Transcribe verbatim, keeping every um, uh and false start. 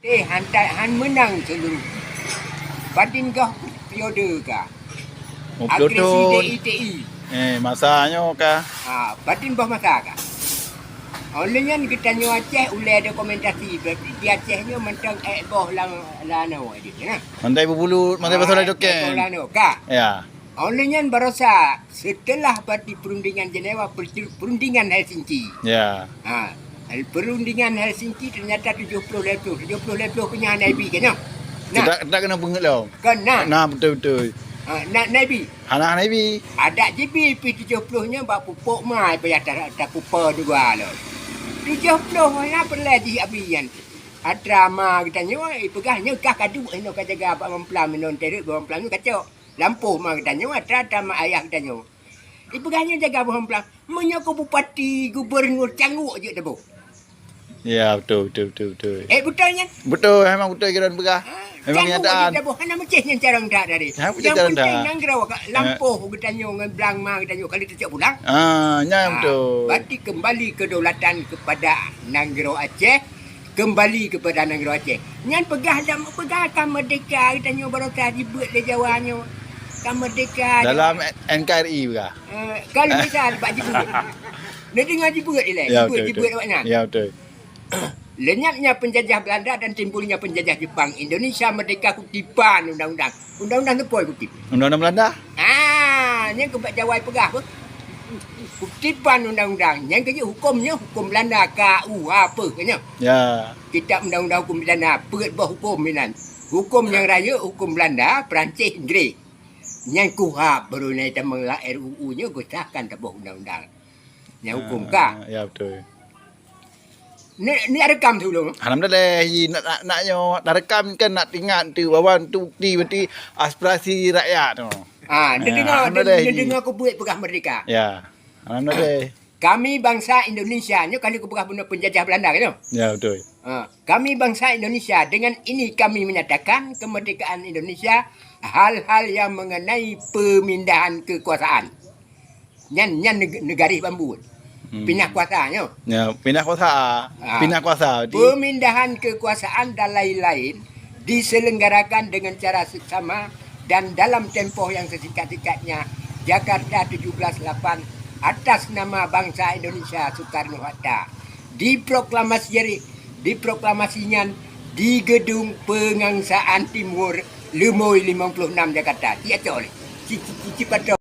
Eh, hantai han meunang seuluruh. Batin goh periode ka. Oh, periode. Agresi T I T I. Eh, masa nyoe ka. Ha, batin boh masa ka. Oleh nyan geutanyoe Aceh ulèe dokumentasi, berarti di Aceh nyoe mantong èk boh lam, lanoe jih, nah. Mantai beubulu, mantai basah laju kan. Èk boh lanoe ka. Ya. Oleh nyan barosa setelah berarti perundingan Jenewa, per-, perundingan Helsinki. Ya. Ha, perundingan Helsinki ternyata tujuh puluh lhèe ploh, tujuh puluh lhèe ploh keunyan hana ibi kan nyoe. Nah. Tidak, tidak kena peungeut lom. Kan, nah. Nah, betul, betul. Ha, na, na ibi. Hana, hana ibi. Adak jibi pih tujoh ploh nyan bak pupuk mai payah ta-, takupa dua lom. Tujoh ploh nyan peureulèe jih abi nyan. Atra ma geutanyoe, eh, peugah nyoe kah kaduek inoe ka jaga bak mamplam inoe terek bak mamplam nyoe kacok. Lampôh ma geutanyoe, atra, atra ma ayah geutanyoe. Ipeugah nyoe jaga bak mamplam. Meunyoe keu bupati, gubernur, cangguek jeuet teuboh. Ya, betul, betul, betul, betul. Eh, beutôi nyan? Betul, memang beutôi keu droen peugah. Ha, memang kenyataan. Hana meucéh nyan carông that tadi. Nyang penting nanggroe ka lampôh geutanyoe ngon blang ma geutanyoe kali teucok pulang. Ah, nyan betul. Berarti kembali kedaulatan kepada nanggroe Aceh, kembali kepada nanggroe Aceh. Nyan peugah lam, peugah ka merdeka geutanyoe barosa jibeuet lé Jawa nyoe. Ka merdeka. Dalam N K R I peugah. Eh, kalau misal bak jibeuet. Neudeungoe jibeuet ilèe, ya, jibeuet, betul, jibeuet betul. Awaknyan. Ya, betul. Lenyapnya penjajah Belanda dan timbulnya penjajah Jepang, Indonesia merdeka kutipan undang-undang. Undang-undang teupoi kutip. Undang-undang Belanda? Ah, nyan keuh bak Jawa peugah beuh. Kutipan undang-undang. Nyan keuh jeuet huköm nyoe, huköm Belanda, K U H P nyoe. Ya. Kitab undang-undang huköm Belanda, peuet boh huköm inan. Huköm nyang rayeuk, huköm Belanda, Perancis, Inggris. Nyan kuhab baru nyan tamong lam R U U nyoe geusahkan taboh undang-undang. Nyan huköm ka. Ah, ya, betul. Ni, ni rekam dulu. Alhamdulillah, i nak, nak, nak nyoe, nak rekam kan nak ingat tu, bahwa tu bukti, bukti aspirasi rakyat tu. Ah, dia dengar, dia, dia dengar aku buat peugah merdeka. Ya. Alhamdulillah. Kami bangsa Indonesia, nyoe kali kupeugah bunoe penjajah Belanda kan nyoe? Ya, betul. Ha, kami bangsa Indonesia, dengan ini kami menyatakan kemerdekaan Indonesia, hal-hal yang mengenai pemindahan kekuasaan. Nyan, nyan neg-, neugaréh bambu. Hmm. Pindah kuasa nyoe. Ya, pindah kuasa. Ha. Pindah kuasa, berarti. Pemindahan kekuasaan dan lain-lain diselenggarakan dengan cara seksama dan dalam tempoh yang sesingkat-singkatnya, Jakarta tujuh belas lapan, atas nama bangsa Indonesia Soekarno-Hatta. Diproklamasi, diproklamasi nyan di Gedung Pengangsaan Timur, Lemoe limong puluh enam, Jakarta. Cit acok lé. Cit, cit, cit, cit patong.